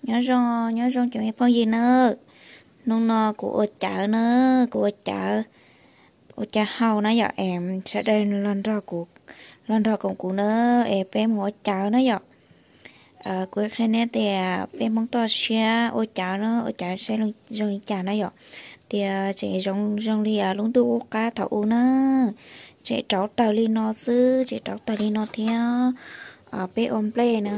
Nyob zoo, nyob zoo cov me phooj ywg nawb. Hnub no kuv ua cawv na, kuv ua cawv, ua cawv hau na yom, es sawv daws los nrog koom kuv na, es peb mus ua cawv na yom. Kuv qhia nej tias peb Hmoob toj siab ua cawv na, ua cawv saib zoo li cas na yom, tias tseem zoo zoo li lub ntuj qub qab thaum ub na, tseem rauv taws li no xwb, tseem rauv taws li no thiab. Peb ua nplej na,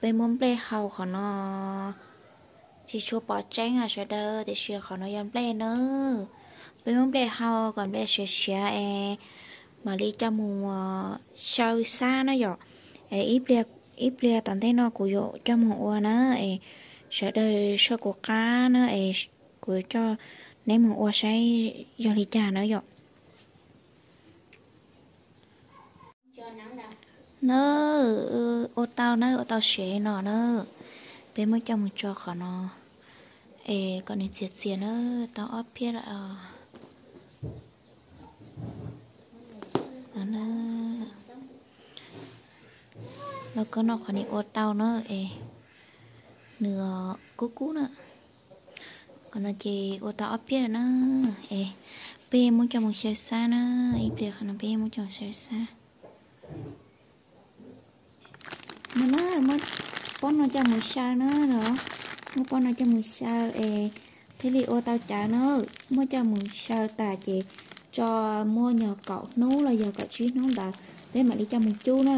peb muab nplej hau qhov no, tsis tshua pom tseeb sawv daws, tiam sis qhov no yog nplej na. Peb muab nplej hau kom nplej siav siav es mam li coj mus xyaw xab na yom. Es ib pliag tom ntej no kuv yuav coj mus ua na, es sawv daws soj kuv qab na, es kuv coj neb mus ua saib yog li cas na yom. Na, ua tau na, ua tau sev no na, peb muab coj mus tso qhov no, es kom nws txias txias na, tau ob phiab lawm. Los koj noj qhov nws ua tau na, es nws kub kub na. Qhov no ces ua tau ob phiab lawm na, es peb muab coj mus xyaw xab na, ib pliag qhov no peb muab coj mus xyaw xab. No na, muab pob no coj mus xyaw na, no, muab pob no coj mus xyaw es thiaj li ua tau cawv na. Muab coj mus xyaw tas ces tso muaj nyuag kaum hnub los yog kaum tsib hnub ntawd peb mam li coj mus cub na.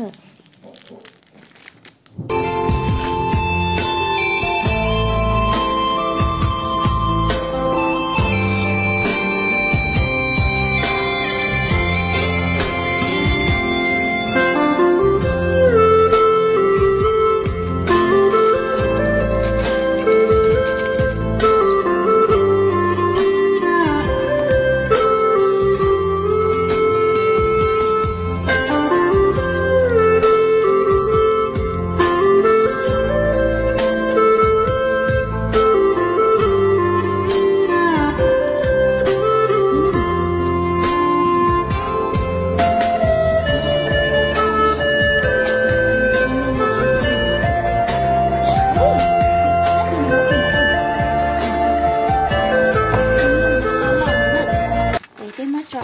Es peb muab tso,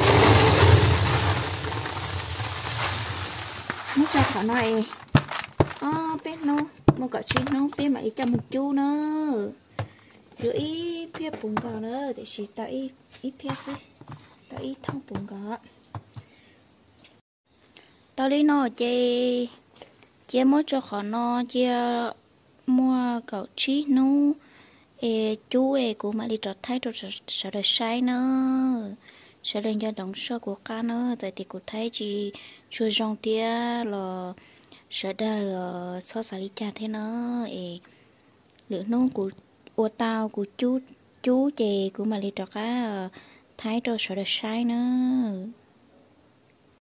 muab tso qhov no es ob peb hnub, muaj kaum tsib hnub peb mam li coj mus cub na. Yuav ib phiab puv nkaus na, tiam sis tau ib phiab xwb, tau ib thooj puv nkaus. Tau li no ces cia muab tso qhov no cia muaj kaum tsib hnub es cub es kuv mam li rov thaij rau sawv daws saib na. Sawv daws nco ntsoov soj kuv qab na, txawm tias kuv thaij tsis tshua zoo thiab los sawv daws txhob xav li cas thiab na. Es lwm hnub kuv ua tau kuv cub ces kuv mam li rov qab thaij rau sawv daws saib na.